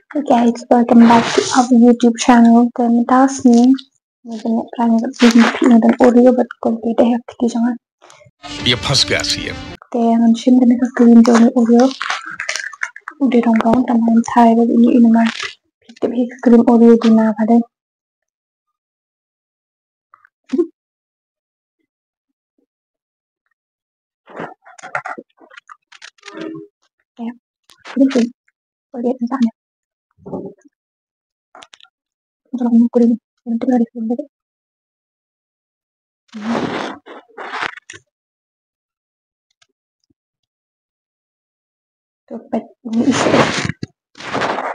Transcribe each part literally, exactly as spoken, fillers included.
Hey guys, welcome back to our YouTube channel. Te mynta ka sngi ngi dang ïa try ngi dang phi ngi dang Oreo bad kumta te ha kti jong nga. Ïa phas ka siem. Te ngan shim te ka cream jong ngi Oreo. U dei dong dong tam ngan thai bad ini ini ma. Phi tip hi ka cream Oreo duna ba dei. Ya. Ini sih. Boleh minta ya. Kalau mau kuning, nanti ada sih. Tupet ini isi.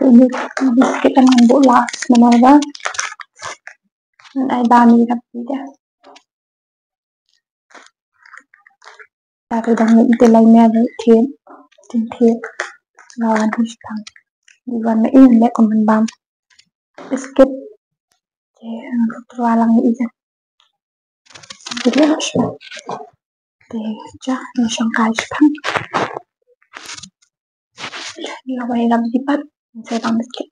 Ini ini kita ngambil last mana ba. Ngan ai ba mi dah. Ta ka dang ngi te lai me ba thied. Tin thied. Nga wan tu shipang. Ngi wan me in le kum ban bam. Biscuit. Te ngi tu lang ngi ijan. Ngi le shipang. Te ja ngi shong kai shipang. Ngi wan ïa la bipat. Ngi sai tang biscuit.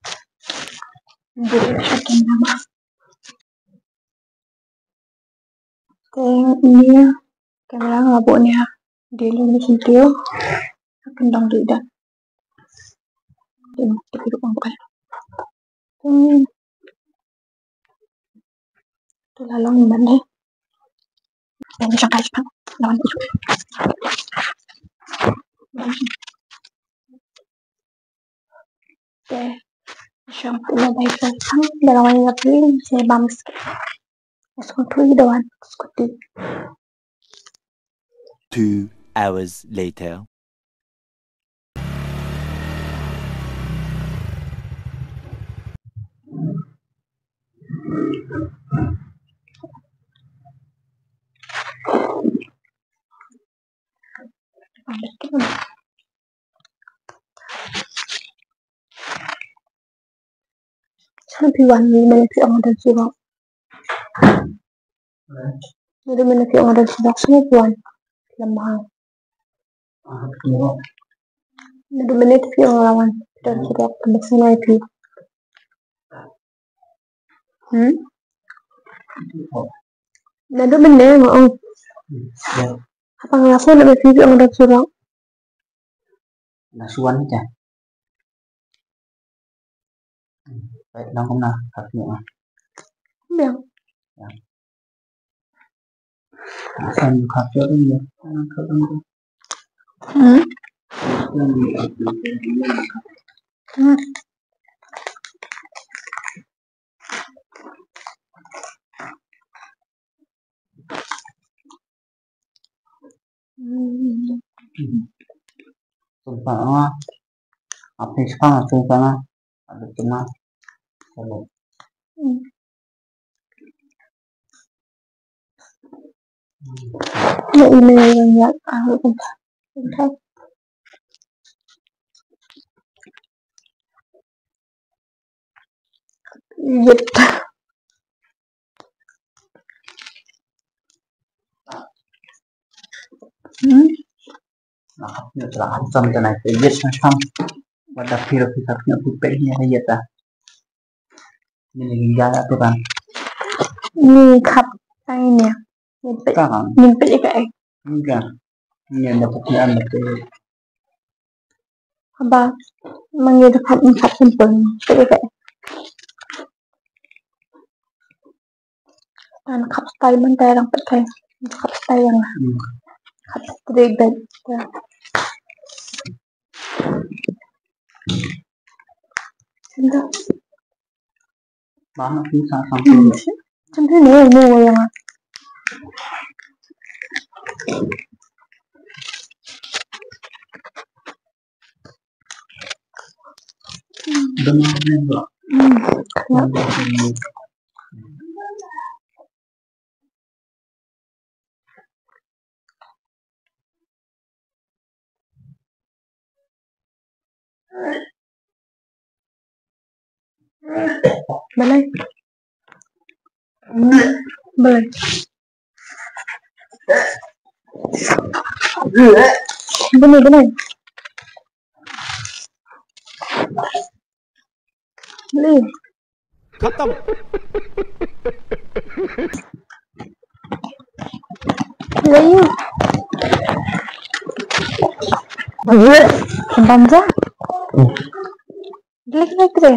Ngi le shipang nama. Te nia kamera nga buh nia. Dia lu ni sentio. Akan dong dih dah. Dia nak kita duduk mampu kan. Hmm. Tu lalang ni mana? Yang ni sangkai sepang. Lawan itu. Te shong pula bai shong pang da la wai la pli se bam sikit. Skut tui da wan skut tui. Two hours later. Sngewbha wan, mano phi ong don surok? Mano mano phi ong don surok, sngewbha wan. Lamha. Mano mano phi ong la wan don surok, kaba sngewbha phi. Hmm? Naduh mynne nga ong. Hapang la phone na phi ong da surok. Na suan ni cha. Baik, nang kumna khap ni ah. Biang. Ya. Asan khap ni ya. Nang khap ni. Hmm. Hmm. Sultan ah. Apa sih kan Sultan ah? Ada cuma. Email yang ya, ah, entah. Entah. Yep. Hmm. Nah, ini telah handsome dan I say yes, handsome. What the feel of it, you know, put back here, yet, ah. Ini lagi jalan tu kan. Ni khap, ai ni. Ni pek. Ka kan? Ni pek ka eh. Ni kan. Ni anda pek ni anda pek. Haba, mangi da khap, khap simple. Pek ka eh. An khap style man ta rang pek ka eh. Khap style yang. Hmm. Khap straight bed. Senda. Bang, aku sa sampai. Hmm, sih. Sampai ni, ni yang. Benar ni, Bang. Hmm, ya. Balei? Balei? Balei, balei? Le. खत्म। Layu. Bam ja. Black light re.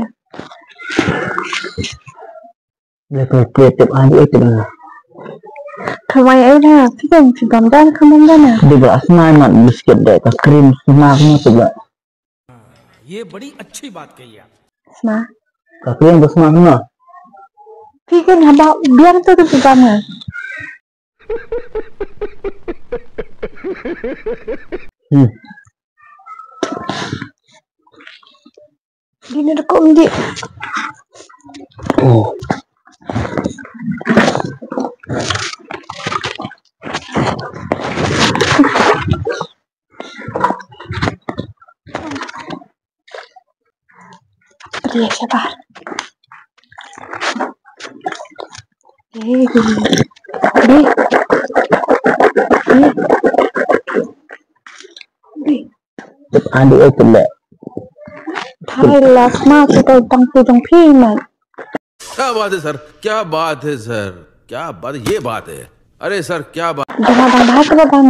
Black light re, tip adi, tip adi. Kawai ai da, phi kan phi bam dan, khamam dan na. Di ba asma mat biscuit de, ka cream sma kena tu ba. ये बड़ी अच्छी बात कही आप। Sma. Ka cream ba sma kena. Phi kan haba biang tu tu phi bam na. Hmm. Dina da kum di. Oh. Pria sabar. Eh, di. Di. Di. Di. Adi eh tu le. Thai la sma tu tang tu tang phi man. क्या बात है सर, क्या बात है सर, क्या बात, ये बात है। अरे सर, क्या बात। Dah dah dah tu bang.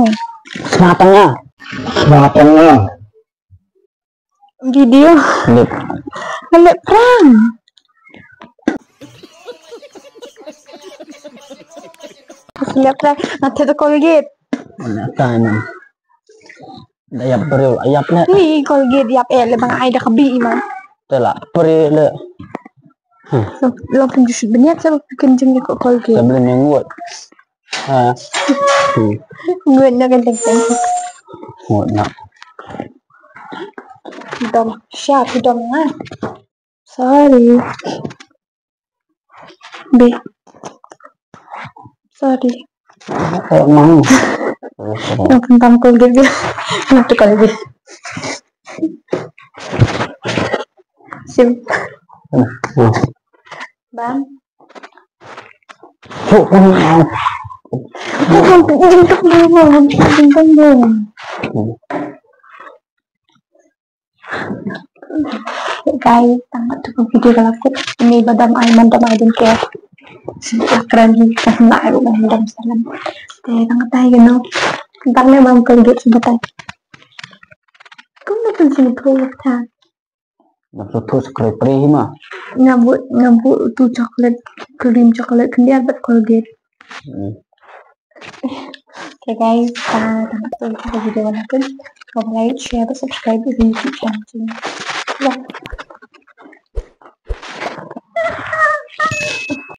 Sma tanga. Sma tanga. Video. Lip. Lip prank. Lip prank. Nanti tu Colgate. Mana tanya? Da yap bril, yap ne. Ni Colgate yap eh le bang ai da kabi iman. Te la bril le. Hmm. Lo pun just banyak sa pun jeng ko Colgate. Sebelum yang ngut. Ha. Hmm. Ngut na kan teng teng. Ngut na. Dom, siap dom ah. Sorry. Be. Sorry. Kayak mau. Yang tentang Colgate dia. Nanti Colgate. Sim. Bang. Guys, tang tu video ka la kut. Ini ba dam ai man dam ai dun ke. Sila kran hi ka na ai man dam salam. Te tang tai ke no. Tang ne man Colgate sila tai. Kum na pun sini tu ta. Na tu tu chocolate pre hi ma. Nga bu nga bu tu chocolate, cream chocolate khyndiat bad Colgate. Hmm. Okay guys, uh, tang tu ka video na kun. Kau like, share, subscribe di YouTube channel. Ya.